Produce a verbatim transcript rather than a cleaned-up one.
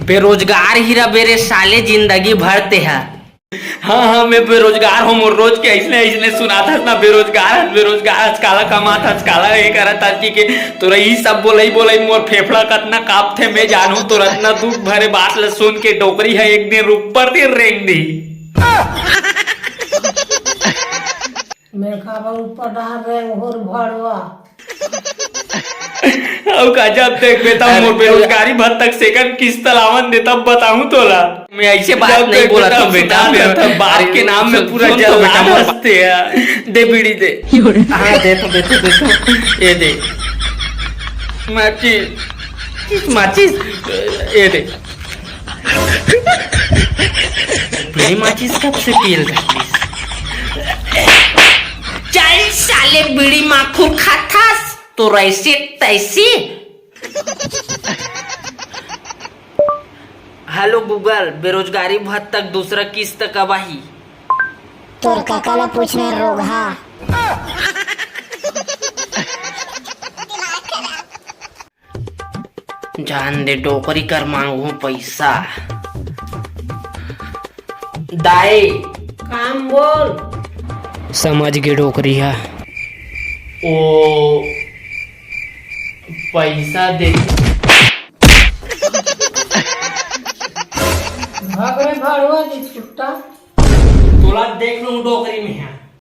बेरोजगार ही रबे रे साले, जिंदगी भर तेहा। हाँ, हाँ, मैं बेरोजगार हूँ, मोर रोज के अइसने, अइसने सुनात हस ना, बेरोजगार हस, बेरोजगार हस, काला कमात हस, काला ये करत हस कि के, तोरा ई सब बोलई, बोलई मोर फेफड़ा कतना कांपथे, मैं जानहूँ तोर अतना दुख भरे बात ल सुन के, डोकरी ह एक दिन ऊपर दिन रेंग दिही। मैं खाबा ऊपर डाल रहे होर भड़वा। अउ का जब देख बेटा, अरे मोर बेरोजगारी भत्ता के second किस्त लावन दे, तब बताहूँ तोला। मैं ऐसे बात जब नहीं देख बोला बेटा, तो बेटा, सुना मैं देता, बाप अरे के नाम में सुन, पूरा सुन तो जल्लाद बेटा, मोर हंसते हैं। दे बीड़ी दे। हाँ, दे तो, दे तो, दे तो। ये दे। माचिस, माचिस, ये दे। बीड़ी माचिस कब से पियल रहतीस? चल साले, बीड़ी माखुर खाथस, तोर ऐसे तैसे। Hello Google, बेरोजगारी भत्ता के दूसरा किस्त कब आही? तोर कका ला पूछने रोगहा। जान दे डोकरी कर, मांगहूं पैसा। दाई। काम बोल। समझ गे डोकरी हा। ओ पैसा दे। भाग रे भाड़ुआ जी छुट्टा। तोला देख लूं डोकरी में हा।